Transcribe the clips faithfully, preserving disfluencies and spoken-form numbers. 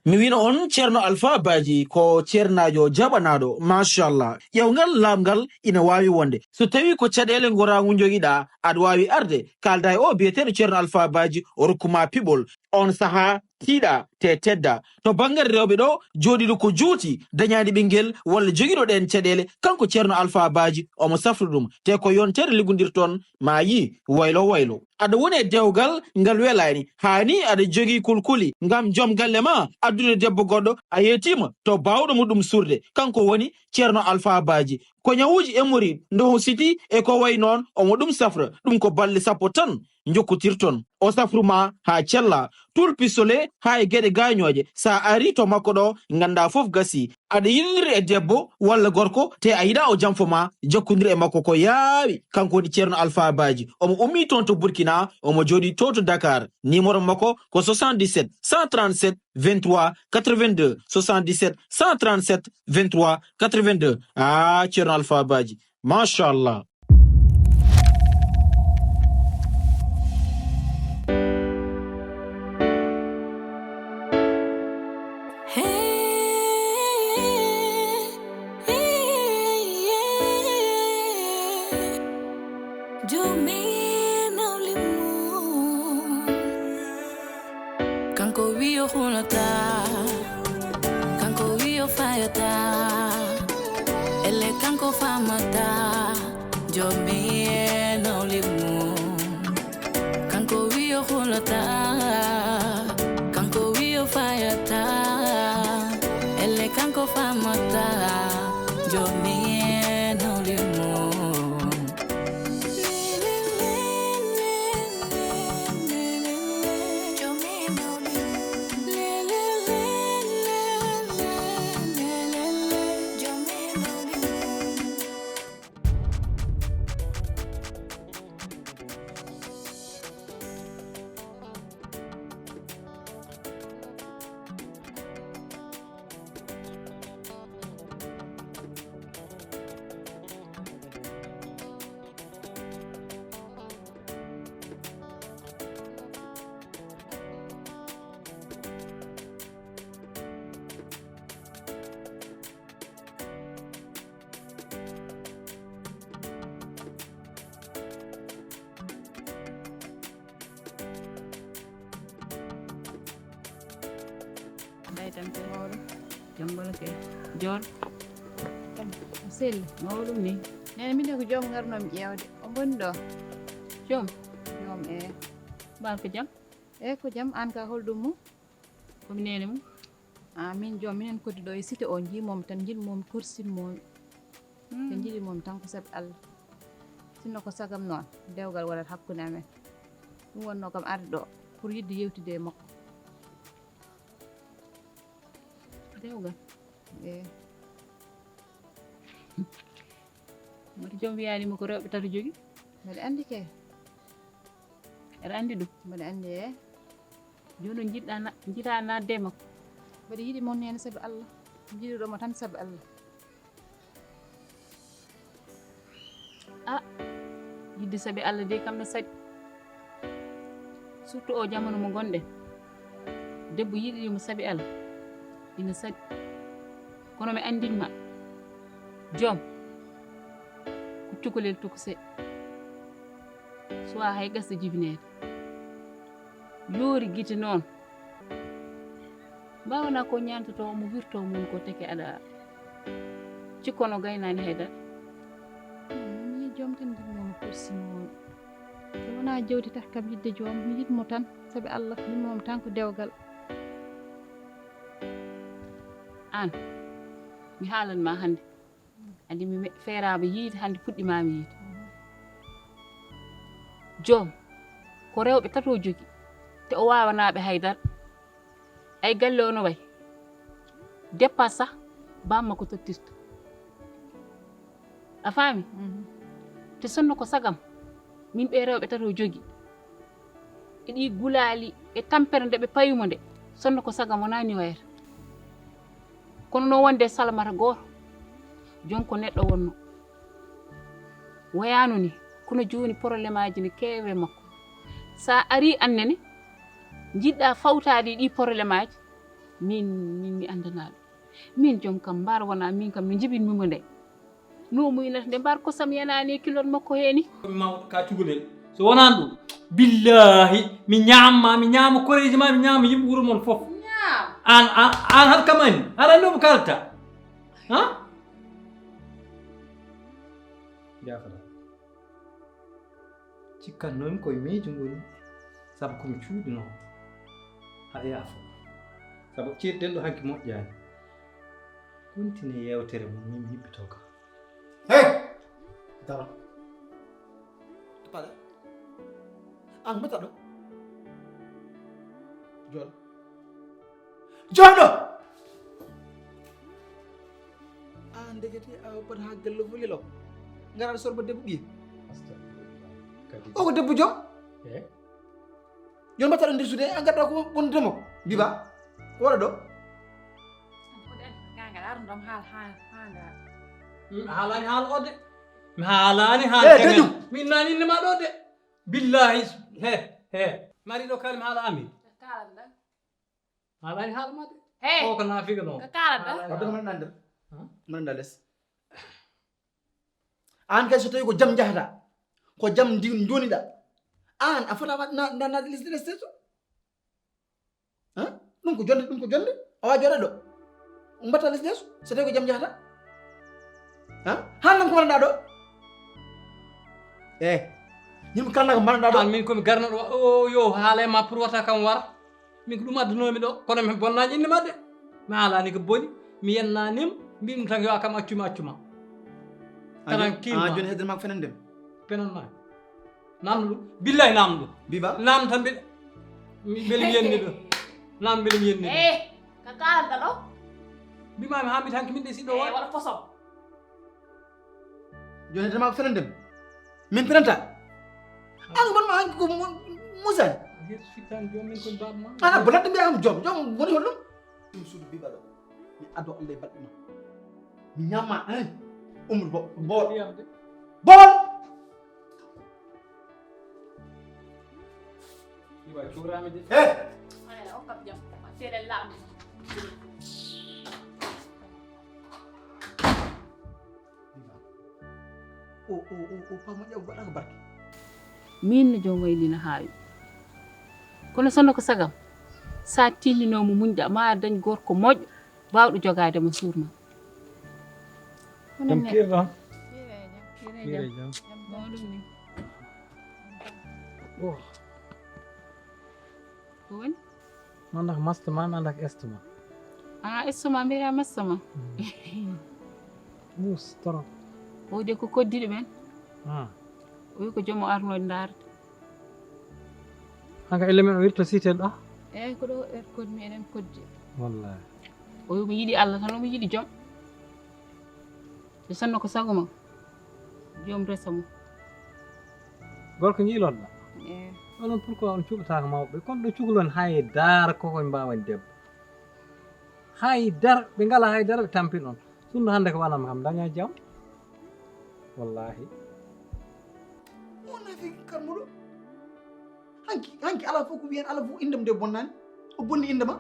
Mi wino on Ceerno Alfaa Baaji ko ceernaajo jaɓanaaɗo, machallah. Ƴeewngal laaɓngal ina waawi wonde. So tawii ko caɗeele ngoraagu njogiɗaa, aɗa waawi arde, kaalda e o biyeteeɗo Ceerno Alfaa Baaji, o rokku ma piɓol. On sahaa, tiiɗa, te tedda. To banngal rewɓe ɗo, jooɗiiɗo ko juuti, dañaani ɓinngel, walla jogiiɗo ɗeen caɗeele, kanko Ceerno Alfaa Baaji, omo safra ɗum. Te ko yontere liggondirton, ma yii, waylo waylo. Aɗa woni e dewgal ngal welaani, haa nii aɗa jogii kulkuli ngam joom galle ma addude debbo goɗɗo, a yeetiima to baawɗo mo ɗum suurde, kanko woni Ceerno Alfaa Baaji. Ko ñawuuji hémorroïde, ndoho siti e ko wayi noon, omo ɗum safra, ɗum ko balɗe sappo tan njokkotirton. O safru ma haa cella, tul pistolet haa e geɗe gaañooje. So a arii to makko ɗo, nganndaa fof gasii. Aɗa yiɗindiri e debbo walla gorko, te a yiɗaa o janfo ma, jokkondir e makko ko yaawi. Kanko woni Ceerno Alfaa Baaji. Omo ummii toon to Burkina, omo jooɗii to to Dakar. Numéro makko ko soixante-dix-sept cent trente-sept vingt-trois quatre-vingt-deux, soixante-dix-sept cent trente-sept vingt-trois quatre-vingt-deux. Ah, Ceerno Alfaa Baaji, machallah. Kanko wi o hulata, kanko wi o fayata, elle kanko famata, jomi e nawli mum. Kanko wi o hulata, kanko wi o fayata, elle kanko famata, jomi e nawli mum. Day tan kay. Mawɗo. Jam wala kay. Joor. Jam. Selli. Mawɗum ni. Neene, min de ko joom ngarnoomi ƴeewde. O mboni ɗo? Joom? Joom, ee. Mbaar ko jam? Ee, ko jam. Aan ka, hol ɗum mum? Ko mi neene mum. Ah, min joom, minen koddi ɗo e cité o, njiimomi tan, njiɗmomi, korsinmomi. Hmm. Ɓe njiɗi moom tan ko sabi Allah. Sinno ko sagam noon, dewgal waɗat hakkunde amen. Ɗum wonnoo kam arde ɗo pour yiɗde yewtide e makko. Dewgal? Eey. Mboɗo joom wiyaani mo ko rewɓe tato jogi? Mbeɗa anndi kay. Aɗa anndi ɗum? Mbeɗa anndi, eey. Jooni noon njiɗɗa na-, njiɗa naatde e makko? Mbeɗa yiɗi mo neene sabi Allah. Njiɗuɗo mo tan sabi Allah. Ah, yiɗde sabi Allah de kam ne saɗi. Surtout o jamanu mo ngonɗen. Debbo yiɗi mo sabi Allah. Ina saɗi. Kono mi anndin ma, joom ko cukalel tokosel. Suwaa hay gasde jibineede. Yoori gite noon. Mbaawanaa ko ñaantoto mo wirto mum ko teke aɗa cikkono gaynaani hay dara. Hmm, mi joom tan njiɗ mum korsi mum. So wonaa jawdi tah kam yiɗde joom, mi yiɗ mo tan, sabi Allah, min moom tan ko dewgal. Aan, mi haalan ma hannde. Anndi mi me-, feeraama yiide, hannde puɗɗimaami yiide. Joom, ko rewɓe tato jogi, te o waawanaaɓe hay dara. Ay galle o no wayi. Dépasse sah, bamma ko tottirta. A faami? Mhm. Te sonno ko sagam, min ɓe rewɓe tato jogi. E ɗi gulaali, e tampere nde ɓe payumo nde, sonno ko sagam wonaa ni wayata. Kono no wonde salamata gooto, joom ko neɗɗo wonno. Wayaano ni, kono jooni problème aji ne keewe makko. Sa ari annene, njiɗɗa fawtaade ɗi problème aji, Min, min mi anndanaa ɗum. Min joom kam mbar wona min kam no njibinmi mo nde. No muynata nde mbar kosam yanaani e kilot makko heeni. Mawɗo ka cukalel. So wonaa ɗum, billaahi, mi ñaama, mi ñaama koreeji ma, mi ñaama yimɓe wuro mon fof. Ñaam. Aan, aan, aan haɗa kam anni. Aɗa anndi no mo kaalata. Ha? Jaafata. Cikkatnoomi koye miijo ngoni, sabu ko mi cuuɗinoo. Aɗa yaafo. Sabu ceeɗu ɗen ɗo hanki moƴƴaani. Kontine yeewtere mon, min mi hippitoo ka. Hey! Dara. Paɗa. Aan mbaɗta ɗo? Jooɗo. Jooɗo! Aan ndekete a woppat haa galle fof lelo. Ngara sorba debbo ɓiye. Astagfirullah. Kadi. O ko debbo jom? Eh? Yon mbaɗta ɗo nder suude, a gadda ko wonde mo. Biba. Ko waɗa ɗo? Ko de andi ka ngal arno ɗam haal haa haa ngal. Mi haalaani haal o de. Mi haalaani haal. Eh, teŋel. Teñum. Mi innani innde ma ɗo de. Billahi. He, he. Mari ɗo kali mi haala amin. Ka kaalanɗa. Haalaani haala ma de. He. O ko naafiga noon. Ka kaalanɗa. Haalaani. Wadde ko haala. Mbaɗa nder. Ha? Mbaɗa nder les. Aan kay so tawi ko jam njahata, ko jam ndi njoniɗa, aan a fota wa-, na, na, na les, les, les. Ha? Ɗum ko jonde, ɗum ko jonde. A wawa jooɗa ɗo. Mbatta les, les. So tawi ko jam njahata. Ha? Haan nan ko mbaɗanɗa ɗo. Eh. Yimɓe kala ko mbaɗanɗa ɗo. Aan min ko mi garno ɗo. O yo haala e ma pour wata kam war. Min ko ɗum addunoomi ɗo, kono mi bonnaani innde ma de. Mi haalaani ko boni, mi yennaani mo, mbiimi tan yo a kam accu mi accu ma. Tranquillement. Aan jooni hedde maa ko fenande mi? Fenannaani. Naamno ɗum. Billahi naamno ɗum. Biba? Naamno tan mbiɗa, mi-, mbele mi yenni ɗum. Naamno mbele mi yenni ɗum. Eh, ka kaalanɗa ɗo? Mbiimaami haa mbiɗa hanki min ɗe siɗɗo. Eh, wooda. Waɗa kosom. Jooni hedde maa ko fenande mi? Min fenanta? Aan wonma hanki ko mu-, Muusa. Yeeso fittaani joom min ko baaba ma. Aan a bonat mbiya kam joom, joom woni holɗum? Ɗum suudu bibaɗo. Mi addo Allah e balɗe ma. Mi ñamma, eh. Umru bo-, bool. Ɗiyam de. Bool! Iwa cuuraami de. Eh! Ay, on kam jam. Seeɗa laaɓi. O, o, o, o, paa moƴƴa, o waɗa ko barke. Min no joom wayli no haawi. Kono sonno ko sagam, sa tinnino mo muñɗa, ma dañ gorko moƴƴo, baawɗo jogaade mo, suur ma. Jam kiirɗon? Kiire jam. Kiire jam. Mawɗum ni. Oh. Ko woni? Mi anndaa ko masto ma, mi anndaa ko esto ma. Ah, esto ma, mbiyata masto ma. Mm. Muus, torop. O de ko koddiɗo ɓen. Ah. O wi ko joom o arnoɗo ndaarde. Hanga ele men o wirto sitel ɗo? Eyi, ko ɗo er kodmi eɗen koddi. Wallahi. O wi mo yiɗi Allah tan, omo yiɗi joom. Nde sonno ko sago mum, joom resa mo. Gorko njiilotɗa? Eey. Onon pourquoi on cuɓataako mawɓe? Kon ɗo cukalon hay dara ko koye mbaawan debbo. Hay dara, ɓe ngalaa hay dara ɓe tampin on. Sunno hannde ko waɗanma kam, daña jam. Wallahi. On naafi karmuɗo. Hanki, hanki alaa fof ko wiyen, alaa fof inndam nde bonnaani. O bonni innde ma.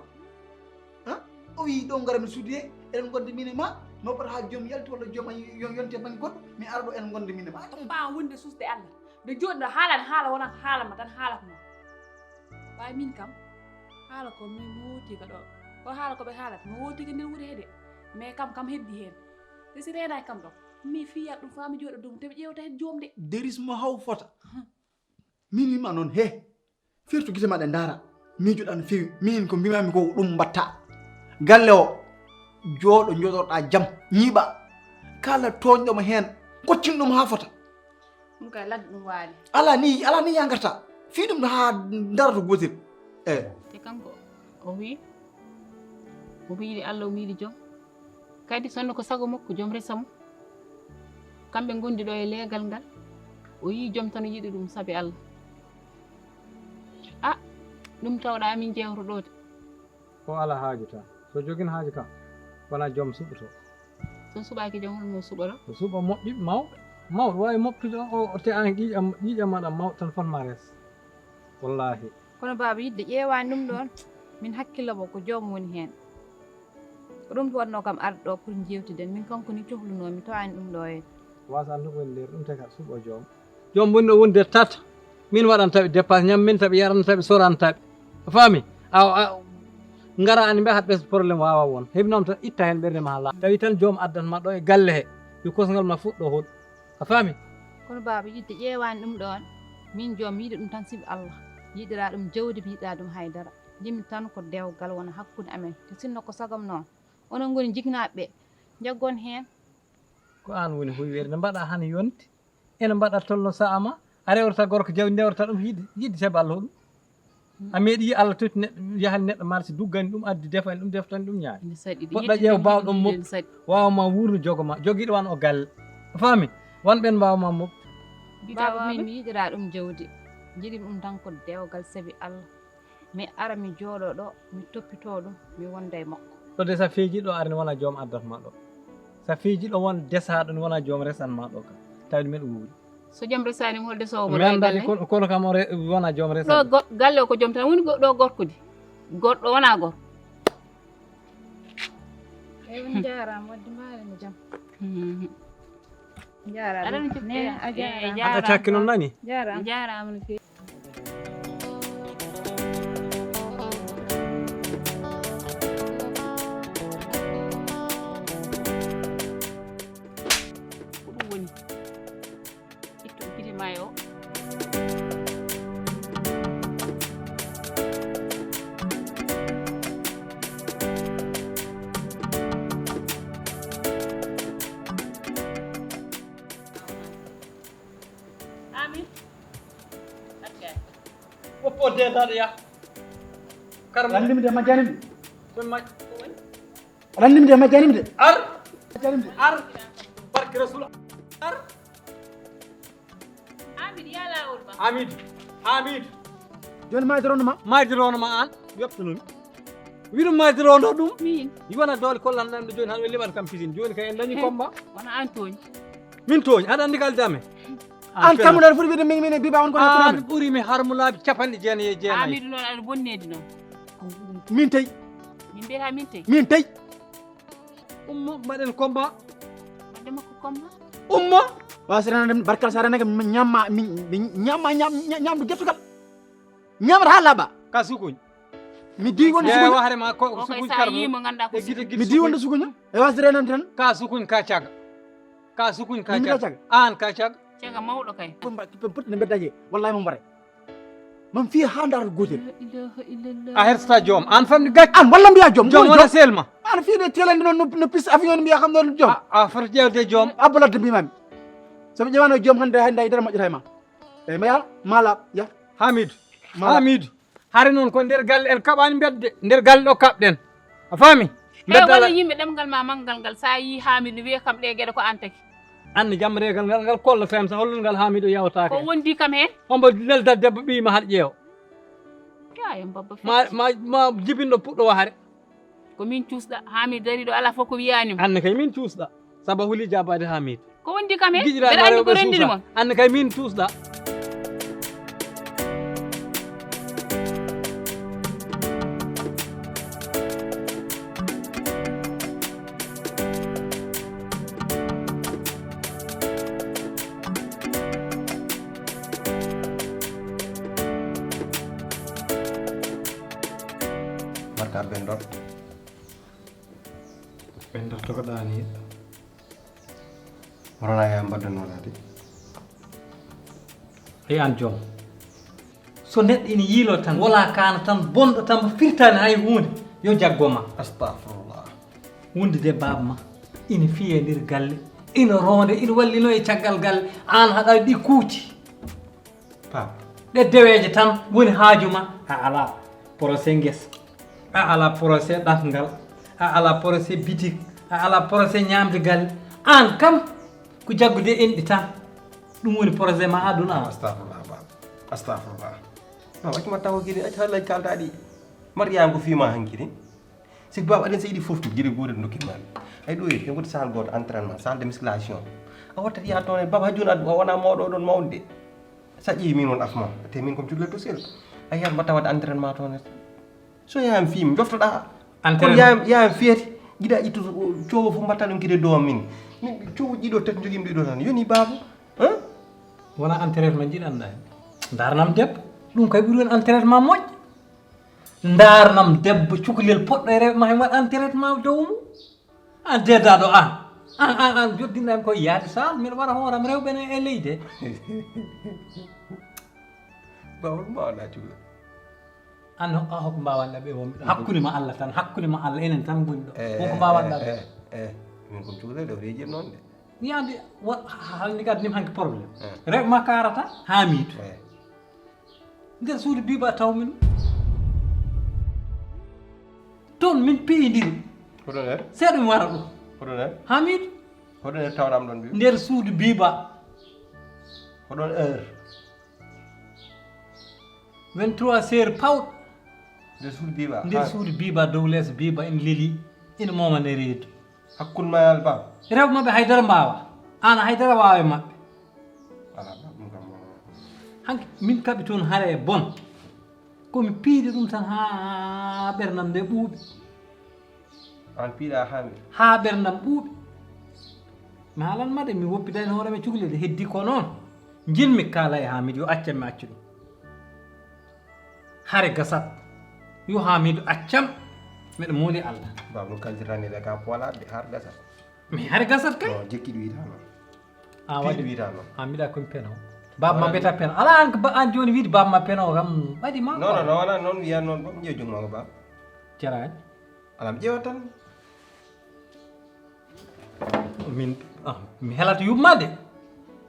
Ha? O wi ɗo ngara mi suudude, eɗen ngonda min e ma, mi hoppata haa joom yalti walla joom an yo-, yonti e bannge goɗɗo, mi ara ɗo eɗen ngonda min e ma. Ɗum ɓaawa wonde susde Allah. Nde jooɗi ɗo haalani haala wonaa ko haalanma tan haalata ma. Ɓay min kam, haala ko mi, mi wooti ka ɗo. Ko haala ko ɓe haalata, mi wooti ka nder wuro he de. Mais kam, kam heddi heen. Te si reenaaki kam ɗo, mi fiyat ɗum faa mi jooɗa dow, te ɓe ƴeewta heen joomde. Deris mo haw fota. Min wima noon, he, firtu gite maɗa ndaara. Miijoɗa no feewi. Minin ko mbimami ko ɗum mbatta. Galle o, jooɗo, jooɗorɗa jam, ñiiɓa. Kala tooñɗo mo heen, koccin ɗum haa fota. Ɗum kay ladde ɗum waali. Ala ni, ala ni yangarta. Fii ɗum no haa ndaara to gootel. Eh. Te kanko, o wi, omo yiɗi Allah, omo yiɗi joom. Kadi sonno ko sago makko, joom resa mo. Kamɓe ngondi ɗo e leegal ngal. O yii joom tan o yiɗi ɗum sabi Allah. Ah, ɗum tawɗa amin jeewto ɗo de. O ala haaju tan. So jogin haaju kam, wona joom suɓoto. So suɓaaki joom, holmo suɓoto? So suɓa moƴƴi, mawɗo. Mawɗo waawi moɓtude o, o, o te an ƴiiƴam, ƴiiƴam maɗa mawɗo tan fotma res. Wallahi. Kono baaba, yidde ƴeewaani ɗum ɗoon. Min hakkillo mo ko joom woni heen. Ko ɗum ko waɗnoo kam arde ɗo pour njeewtiden. Min kanko ni cohlunoomi, tawaani ɗum ɗo e. Waasa anndu ko woni nder ɗum, te kadi suɓo joom. Joom woni ɗo woni nder tata. Min waɗanta ɓe dépense, ñam min taɓe, yaranta ɓe, soranta ɓe. A faami? A, a, ngara ani mbe haɗ ɓes problème waawa won. Heɓi noon tan itta heen ɓernde ma haa laaɓa. Tawi tan joom addan ma ɗo e galle he. Yo kosngal ma fuɗɗo hol. A faami? Kono baaba, yiɗde ƴeewaani ɗum ɗoon. Min joom mi yiɗi ɗum tan sibi Allah. Yiɗiraa ɗum jawdi, mi yiɗiraa ɗum haydara. Njimi tan ko dewgal wona hakkunde amen. Te sinno ko sagam noon, onon ngoni jiknaaɓe ɓe. Njaggon heen. Ko aan woni huyweede. Ne mbaɗa hano yonti. Ene mbaɗa tolno sa'a ma. A rewrata gorko jawdi ndewrata ɗum yiɗde, yiɗde sabi Allah hoɗum. A meeɗi yi Allah totti neɗɗo, yahani neɗɗo marché, duggani ɗum, addi, defani ɗum, deftani ɗum, ñaari. Ene saɗi ɗi poɗɗa yiɗde ƴeew ɗum, baawɗo yiɗde moftu, ene saɗi. Waawa ma wuurno jogo ma, jogiiɗo wan o galle. A faami? Wan ɓen mbaawa ma moftu. Baaba, min mi yiɗiraa ɗum jawdi. Njiɗi ɗum tan ko dewgal sabi Allah. Mi ara mi jooɗoo ɗo, mi toppitoo ɗum, mi wonda e makko. Ɗo de sa feeji ɗo arani wona joom addat ma ɗo. Sa feeji ɗo won desaaɗo ni wona joom resan ma ɗo ka. Tawde miɗo wuuri. So joom resaani mo holde so mi annda de, kono, kono kam o re-, wona joom resan. Ɗo go-, galle o ko joom tan woni go-, ɗo gorko di. Goɗɗo wona gorko. Eyi, on njaaraama, wadde mbaɗen jam. Mhm. Njaaraama. Aɗa ne cukki, ne, a jaaraama. Aɗa cakki noon nani? Njaaraama. Njaaraama no feewi. Ko ɗum woni. Ittu gite maayo o. Amin. Acca. Woppo deedaɗo ya. Karam. Landimi de majjanimi. Ɗum maj. Ko woni? Aɗa anndi mi de, majjani mi de. Ar. Majjani mi de. Ar. Barke Rasul. Ar. Hamidou, ya laawol ma. Hamidou. Hamidou. Jooni maayde rondo ma. Maayde rondo ma an. Yoptanumi. Wiɗum maayde rondo ɗum. Min. Yi wona doole kollan ɗan ɗo jooni han ɓe liɓat kam pisine. Jooni kay en dañi combat. Wona an tooñi. Min tooñi. Aɗa anndi kal dame. An kammuɗo aɗa foti wiide min, min e biba on kono an ɓuri mi harmulaaɓe capanɗe jeenayi e jeenayi. Hamidou noon aɗa bonneedi noon. Min tey. Min mbiyata min tey. Min tey. Ummo, mbaɗen combat. Mbaɗde makko combat. Ummo. Wa so renande barkal sa renake mi ñamma, mi, mi ñamma, ñam, ñam, ñamdu gertugal. Ñamata ha laaɓa. Ka sukuñ. Mi di wonde sukuñ. Wahre ma ko sukuñ karmo. Mo ganduɗa ko sukuñ. Mi di wonde sukuñ. E wasde renande tan. Ka sukuñ ka caga. Ka sukuñ ka caga. An ka caga. Caga mawɗo kay. Poti ne mbeddaje. Wallahi mo mbare. Man fiya ha ndar gotel. A hersta joom. An famɗi gacce. An walla mbiya joom. Joom wona selma. An fiya de telande noon no, no pis avion mbiya kam noon joom. A, a foti ƴewde joom. Abba ladde mbimami. Somi ƴewano joom hande, hande haydara moƴƴata e ma. Eyi maya mala ya. Hamidou. Hamidou. Hari noon ko nder galle en kaɓani bedde. Nder galle ɗo kaɓɗen. A faami? Eyi walla yimɓe ɗemngal ma manngal ngal sa yi Hamidou ne wiya kam ɗe geɗe ko an tagi. Anne jamma regal ngal, ngal kollata en so hollol ngal Hamidou yawtaaka. Ko wondi kam heen? Hombo leldat debbo ɓiyi ma haɗa ƴeewa. Yaa, yo mbabba ma, ma, ma jibinɗo puɗɗo wahare. Ko min cuusɗa, Hamidou dari ɗo ala fof ko wiyaani mo. Anne kay min cuusɗa. Saba huli jabaade Hamidou. Ko wondi kam heen? Mbeɗa anndi ko renndini mon. Anne kay min cuusɗa. Mbaɗta ɓenndor. Ɓenndor tokoɗaa ni. Wonana ya mbaɗdanooɗaa de. Eyi aan joom. So neɗɗo ina yiiloo tan, wala kaana tan, bonɗo tan, mo firtaani hay huunde, yo jaggo ma. Astafirullah. Wondude baaba ma, ina fiye nder galle, ina roonde, ina wallino e caggal galle, aan haɗa ɗi kuuti. Paap. Ɗe deweeje tan woni haaju ma, a alaa procès ngesa, a alaa procès ɗatngal, a alaa procès bitik, a alaa procès ñaamde galle. Aan kam, ko jaggude enɗi tan. Ɗum woni projet ma aduna. Astafirullah, baaba. Astafirullah. Baaba, accu ma taw kadi, accu haala kalda ɗi. Mariama ko fima hanki de. Si baaba aɗen sa yiɗi foftu, gila gotel dokkit ma. Ay ɗo e, ɓe ngoti salle goto entraînement, salle de musculation. A wattat yaha toon e baaba, ha joni a wona mawɗo ɗon mawde. Sa ƴeewi min won afma, te min kom cukalel to sel. A yahat mbatta wadde entraînement toon e. So yahan fim, joftoɗa. Entraînement. Kono yahan, yahan feeti. Jiɗa ittude coowo fof mbatta ɗum kadi e dow am min. Min coowo ɗiɗo tati jogiimi ɗiɗo tan. Yoni baaba. Hein? Wona entraînement jiɗanɗa hen. Ndarnam debbo. Ɗum kay ɓuri won entraînement moƴƴo. Ndarnam debbo cukalel poɗɗo e rewɓe ma hen waɗ entraînement dow mum. An deedaɗo an. An, an, an joddinɗa hen koye yaade sal, mbiɗa waɗa hooram rewɓe ne e leydi he. Bawol mbaɗa cukalel. An ho-, a hoko mbawanɗa ɓe wonɓe ɗo. Hakkunde ma Allah tan, hakkunde ma Allah, enen tan ngoni ɗo. Eh, wonko eh, mbawanɗa eh, ɓe. Eh, eh. Min ko cukalel ɗo reji noon de. Yande wa-, halni kadi nim hanki problème. Eh. Rewɓe ma karata, Hamidou. Eh. Nder suudu biba tawmi ɗum. Toon min piyindiri. Hoɗon heure? Seeɗa mi wara ɗum. Hoɗon heure? Hamidou. Hoɗon heure tawɗam ɗon biba? Nder suudu biba. Hoɗon heure? Vingt-trois heures pawɗo. Nder suudu biba? Nder suudu biba, dow lees biba, ina leli, ina mooma nder reedu. Hakkunde ma e Alba? Rewɓe maɓɓe haydara mbaawa. Aan haydara waawa e maɓɓe. Alaa, ɗum kam mo. Hanki min kaɓi toon hare e bon. Ko mi piidi ɗum tan haa ɓernam nde ɓuuɓi. Aan piiɗa Hamidou? Haa ɓernam ɓuuɓi. Mi haalan ma de, mi woppidani hoore am e cukalel de, heddi ko noon. Njinmi kaala e Hamidou, yo accam mi accu ɗum. Hare gasat. Yo Hamidou accam. Miɗo mooli Allah. Baaba, no kaldirani de ka poolaɗe har gasat. Mais hare gasat kay. Non, jekki ɗum wiita noon. A waɗi. Ɗum wiita noon. A mbiɗa ko mi peno. Baaba ma mbeta peno. Ala an ko ba-, an jooni wiide baaba ma peno kam waɗi ma. Non, non, non, wona noon wiya noon, ba, mi ƴeewa junngo ma ko baaba. Jaraani. Ala mi ƴeewa tan. Min, ah, mi helata yuɓma de.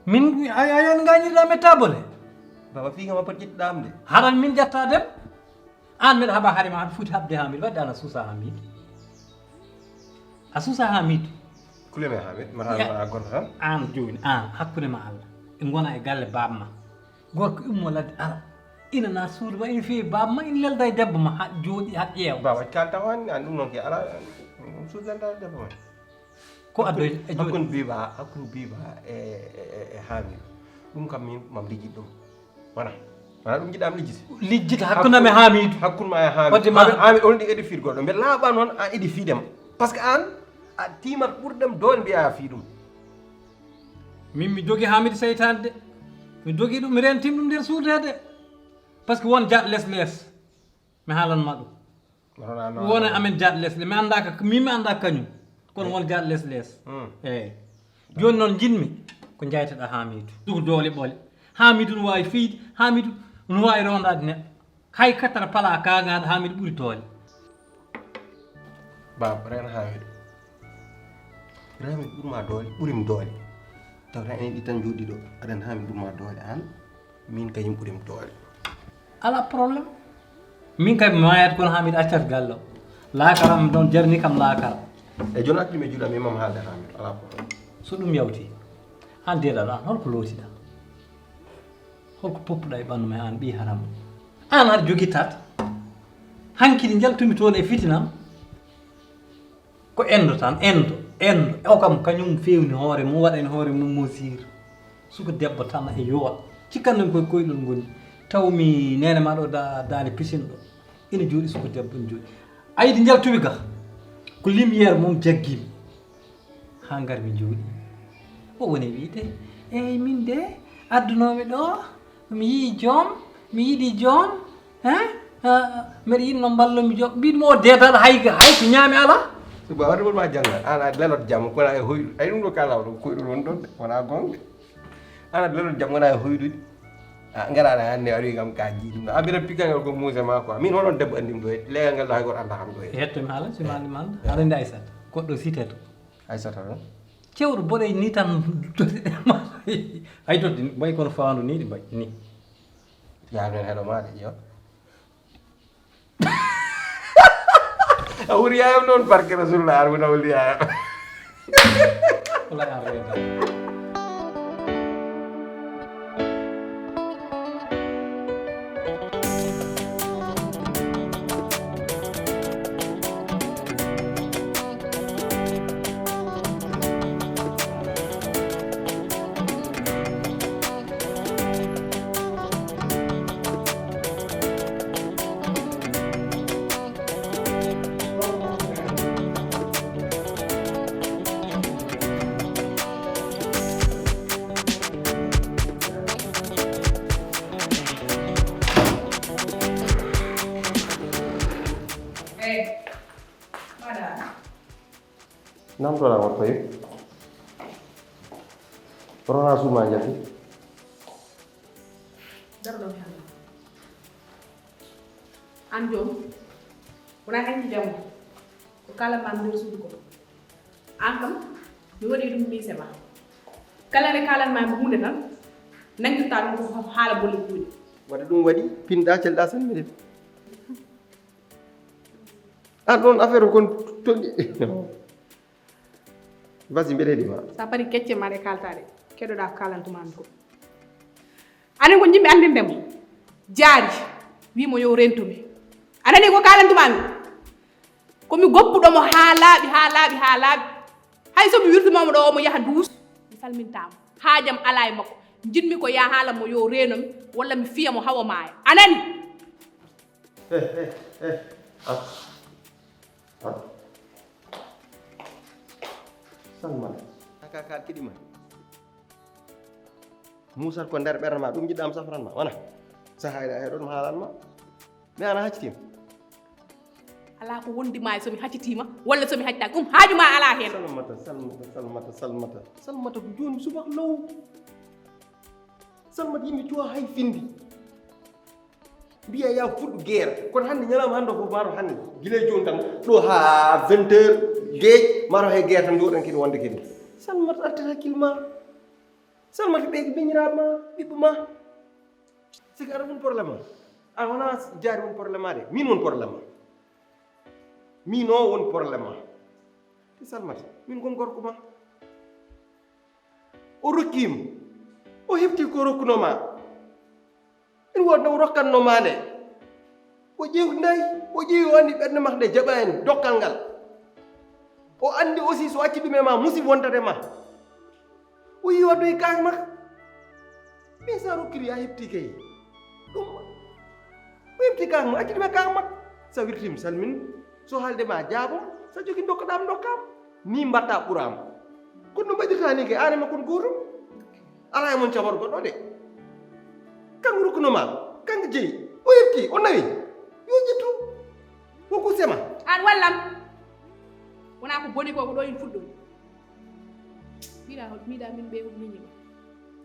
Min, a, a, a ngañirɗa mi tabole. Baaba, fii kam a pot ƴettuɗa am de. Haɗan min ƴetta dem. Aan mbeɗa haɓa hare ma, aɗa foti haɓde Hamidou, wadde aan a suusa Hamidou. A suusa Hamidou. Kuleme Hamidou, mata a gorko tan. Aan jooni, aan, hakkunde ma Allah. Ɓe ngona e galle baaba ma. Gorko immo ladde ara. Ina na suudu ma, ina feewi baaba ma, ina lelda e debbo ma, ha jooɗi, ha ƴeewa. Baaba, kalta o an, an ɗum noon ke ala, ɗum suusanta debbo ma. Ko addoy e jooɗi. Hakkunde biba, hakkunde biba e, e, e, e Hamidou. Ɗum kam min, mam lijjit ɗum. Wona. Wona ɗum jiɗɗa am lijjide? Lijjide hakkunde am e Hamidou. Hakkunde ma e Hamidou. Wadde ma Hamidou, Hamidou, on ɗi edi fiide goɗɗo. Mbeɗa laaɓa noon a edi fiide am. Par ce que aan, a tiimat ɓurɗo am doole mbiya a fii ɗum. Min mi dogi Hamidou seytaane de. Mi dogi ɗum, mi rentim ɗum nder suudu he de. Par ce que won jaaɗo les les. Mi haalan ma ɗum. Wona amen jaaɗo les les. Mi annda ka, min mi annda kañum. Kono won jaaɗo les les. Hmm. Eeyi. Jooni noon njiɗmi ko njaytaɗaa Hamidou. Suka doole ɓole. Hamidou no waawi fiyde, Hamidou no waawi rondaade neɗɗo. Hay katara pala kaŋaaɗo Hamidou ɓuri doole. Baaba, reen Hamidou. Reen Hamidou ɓuri ma doole, ɓuri mi doole. Tawata enen ɗi tan njooɗi ɗo. Aɗa anndi Hamidou ɓuri ma doole aan. Min kañum ɓuri mi doole. Alaa problème. Min kay mi maayat kono Hamidou accat galle o. Laakara am ɗon jarni kam laakara. E jooni accu mi e juuɗe am, imam haalde Hamidou. Alaa problème. So ɗum yawti, aan deeɗal aan, holko lootiɗaa? Holko poppuɗaa e ɓanndu ma aan ɓii haram? Aan haɗa jogitat. Hankidi njaltumi toon e fitinam. Ko enndo tan, enndo, enndo. O kam kañum feewni hoore mum, waɗani hoore mum mosir. Suka debbo tan e yooɗa. Cikkanno mi koye koyɗol ngoni. Taw mi neene ma ɗo da-, daande pisin ɗo. Ina jooɗi suka debbo ina jooɗi. Aydi njaltumi ga. Ko lumière mum jaggimi. Haa ngar mi jooɗi. O woni wiide, "Eey, min de, addunoomi ɗo, mi yii joom, mi yiɗi joom." Hein? Ah, mbeɗa yiɗno mballomi joom. Mbiɗmi o deedal hay, hay ko ñaami alaa. So ba wadde wonma janngal, an a lelot jam, kono a e hoyɗu. Ay ɗum ɗo kala ɗo koyɗol woni ɗon de, wona gonga de. An a lelot jam, wona e hoyɗude. A ngaraɗa hannde a wi kam ka jiiɗum. A mbiɗa pikkangal ko muuse ma quoi. Min hono debbo andim ɗo e legal ngal ɗo hay goto anda kam ɗo e. Hetto mi haala, si mandi manda. Aɗa andi Aysata. Goɗɗo siteto. Aysata ɗo. Cewɗo boɗe ni tan. Ay to ɗi mbayi kono faandu ni ɗi mbayi ni. Yaa men heɗo ma de yo. A wuri yaayam noon barke Rasulullah, ar wona wuli yaayam. Wala an reeɗa. Namtoɗaa woto fayu. Rona suuma jati. Daro ɗo mi hannde. An joom, wona hanki jamma. Ko kaalan ma nder suudu ko. An kam, mi waɗi ɗum mise ma. Kala nde kaalan ma mi huunde tan, nangirta ɗum ko haala bolle kuuɗe. Waɗa ɗum waɗi, pinɗa, celɗa, salmini. An ɗon affaire o kon toɗɗi. Vas-y, mbeɗa heɗi ma. Sa pari kecce ma ɗe kaltaɗe, keɗoɗa ko kalantuma mi ko. Anen ko jimmi anndinde mo. Jaari, wi mo yo rento mi. Anani ko kalantuma mi. Ko mi goppuɗo mo haa laaɓi, haa laaɓi, haa laaɓi. Hay so mi wirtuma mo ɗo, omo yaha duus. Mi salmintama. Haajam ala e makko. Jinmi ko ya haala mo yo reeno mi, walla mi fiya mo hawa maaya. Anani? Eh, eh, eh. Ah. Ah. Salma. Aka ka kiɗi ma. Musal ko nder ɓernde ma, ɗum jiɗɗa am safran ma, wona? Sa hayɗa heɗo ɗum haalan ma. Mi ana haccitima. Ala ko wondi ma e so mi haccitima, walla so mi haccitaaki. Ɗum haaju ma ala heen. Salmata, Salmata, Salmata, Salmata. Salmata ko jooni subaka law. Salmata yimɓe cuwa hay findi. Mbiya ya fuɗɗu guerre. Kono hannde ñalawma hannde fof maro hannde. Gila e jooni tan ɗo ha vingt heures geej maro hay guerre tan jooɗen kadi wonde kadi. Salmata artir hakkille ma. Salmata ɓe ko miñiraaɓe ma, ɓiɓɓe ma. Sika aɗa woni problème ma. A wona jaari woni problème ma de. Min woni problème ma. Min o woni problème ma. Te Salmata, min kon gorko ma. O rokkima. O hefti ko rokkuno ma. Ina wooda no rokkatno ma nde. O ƴeewti nayi, o ƴeewi o anndi ɓernde makko nde jaɓaani dokkal ngal. O anndi aussi so acci ɗum e ma musiba wontata e ma. O yi waddoyi kaak makko. Min sa rokkiri a heɓti kay. Ɗum o heɓti kaak makko, acci ɗum e kaak makko. Sa wirtimi salmin, so haalde ma jaabo, sa jogi dokkaɗam dokkam. Ni mbatta ɓuraama. Kono no mbaɗirta ni kay, aan e makko on gootum. Alaa e mon cabar goɗɗo de. Kanko rokkuno ma, kanko jeyi, o yettii, o nawi. Yo ƴettu. Wonko sema. Aan wallam. Wonaa ko boni ko, ko ɗo in fuɗɗori. Mbiɗa hol, mbiɗa min ɓe ko miñi ma.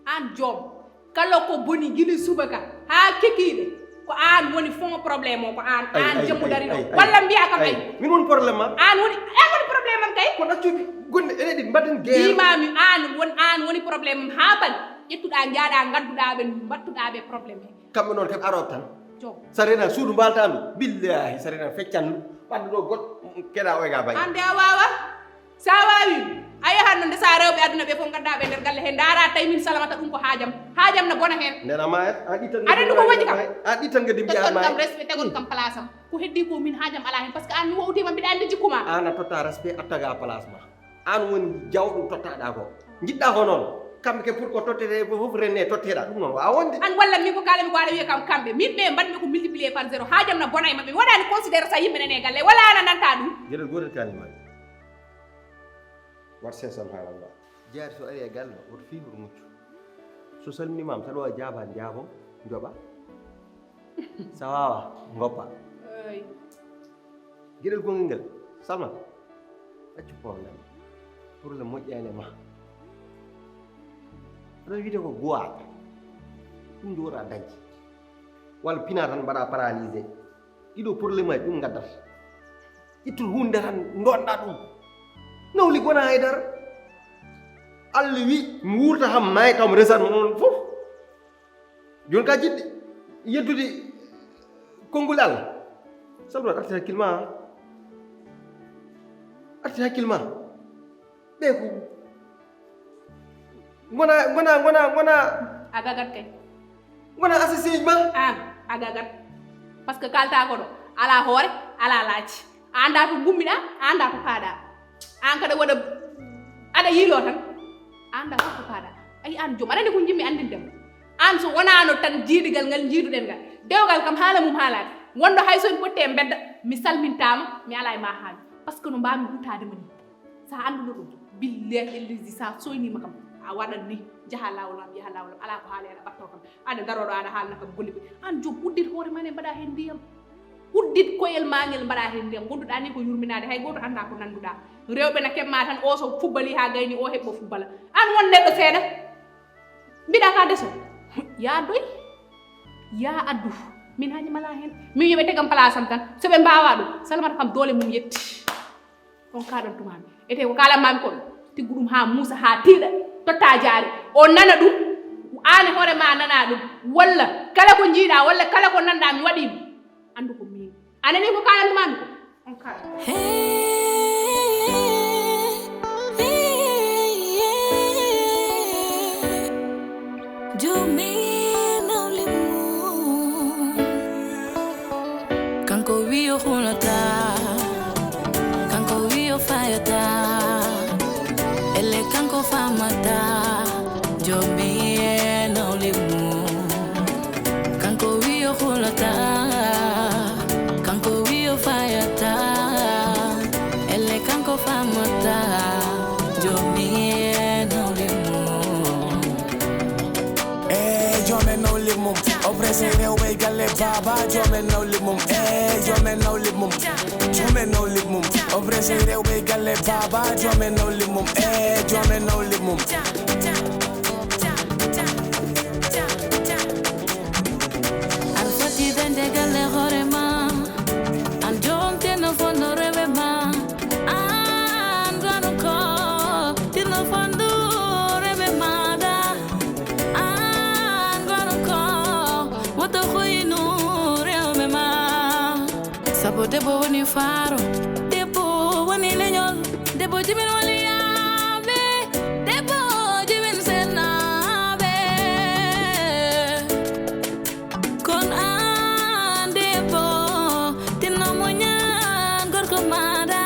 Aan joom. Kala ko boni gili subaka haa kikiiɗe. Ko aan woni fond problème o, ko aan, aan jemmo dari ɗo. Walla mbiya kam ay. Min woni problème ma. Aan woni, aan woni problème am kay. Kono accu gonɗe ene ɗi mbaɗen guerre. Mbimami aan won, aan woni problème am haa ban. Ƴettuɗa njaaɗa ngadduɗa ɓe mbattuɗa ɓe problème he. Kamɓe noon kadi arooɓe tan. Joom. Sa rena suudu mbaltandu. Billahi sa rena feccandu. Ɓaddu ɗo goɗɗo keɗa oy ga bayi. Aan de a wawa. Sa wawi, a yahan noon nde sa rewɓe aduna ɓe fof gadda ɓe nder galle he, ndaara tawi min salamata ɗum ko haajam. Haajam na bona heen. Ndena ma a ɗittan. Aɗa anndi ko woni kam? A ɗittan gaddi mbiya ma. Kam respect, tegon kam place am. Ko heddi ko min haajam ala heen, parce que aan mi wowtima mbiɗa anndi jikku ma. Aan a totta respect, a taga place ma. Aan woni jawɗo tottaɗa ko. Jiɗɗa ko noon. Kamɓe ke pour ko tottete fof renne totteɗa ɗum noon wawa wonde. Aan walla min ko kalami ko aɗa wiya kam kamɓe. Min ɓe mbaɗmi ko multiplier par zéro. Haajam na bona e maɓɓe. Mi waɗani considérer sa yimɓe nene galle. Wala ana nanta ɗum. Geɗel gotel kalima. Wat seesam haalalla. Jaari so ari e galle, woto fii hoto muccu. So salminimaama, saɗa waawi jaabaade, njaaboo, njoɓaa. So a waawaa, ngoppaa. Eey. Geɗel gongel ngel, Salmata, accu problème. Problème moƴƴaani e ma. Aɗa wiyde ko guwaa. Ɗum nduwora dañde. Walla pinaa tan mbaɗaa paralysé. Ɗiɗo problème aji ɗum ngaddata. Ittu huunde tan ndonɗa ɗum. Nawli gona haydara. Allah wi mi wuurta ham maay taw mi resat mo on fof. Joni ka jiɗɗi yeddude konngol Allah. Salmata artir hakkille ma. Artir hakkille ma. Ɓe ko ngona, ngona, ngona, ngona. A gagat kay. Ngona assassin ma. Aan a gagat. Parce que kalta ko ɗo ala hoore, ala laaci. A annda to ngummiɗa, a annda to paaɗa. Aan kada waɗa aɗa yiilo tan. A annda fof to paaɗa. Ay aan joom, aɗa anndi ko jimmi anndinde mo. Aan so wonaano tan jiidigal ngal njiiduɗen ngal. Dewgal kam haala mum haalaade. Wonɗo hay so en potti e mbedda, mi salmintaama, mi alaa e ma haaju. Parce que no mbaami hutaade ma ni. Sa annduno ɗum, billahi ellezi sa soynima kam, a waɗan ni, jaha laawol am, yaha laawol am, alaa ko haali aɗa ɓatto kam. Aɗa daroɗo aɗa haalna kam golle ɓe. Aan joom uddit hoore ma ne mbaɗa heen ndiyam. Uddit koyel maa ngel, mbaɗa heen ndiyam. Ngonduɗaa ni ko yurminaade, hay gooto anndaa ko nannduɗaa. Rewɓe na keɓ maa tan, o so fubbali haa gayni, o heɓɓo fubbala. Aan won neɗɗo seeɗa, mbiɗa ka deso. Yaa doy, yaa addu. Min haaji mala heen. Min yo ɓe tegam place am tan. So ɓe mbaawaa ɗum, Salimata kam doole mum yetti. On kaaɗon tuma mi. Etee ko kaalan maa mi kon, tiggu ɗum haa muusa, haa tiiɗa, totta jaari. O nana ɗum, aan e hoore maa nanaa ɗum. Walla kala ko njiiɗaa, walla kala ko nanɗaa, mi waɗii ɗum. Anndu ko miin. A nanii ko kaalan tuma mi kon? On kaaɗon. Jomi nawle mum. Kanko wi o hulata, kanko wi o fayata. Elle kanko famata, jomi e nawle mum. Kanko wi o hulata, kanko wi o fayata. Elle kanko famata, jomi e nawle mum. Eh, jomen nawle mum. O pressé rewɓe galle baba, jomen nawle mum. Eh, jomen nawle mum. Jomen nawle mum. O pressé rewɓe galle baba, jomen nawle mum. Eh, jomen nawle mum. Aɗa foti dañde galle hoore ma. Aan joom tinno fondo rewɓe ma. Aan gonu ko tinno fondo rewɓe maɗa. Aan gonu ko woto hoynu rewɓe ma. Sabu debbo woni faaro, debbo woni leñol, debbo jibin woni yaaɓe, debbo jibin sennaaɓe. Kon aan debbo, tinno muñan gorko maɗa.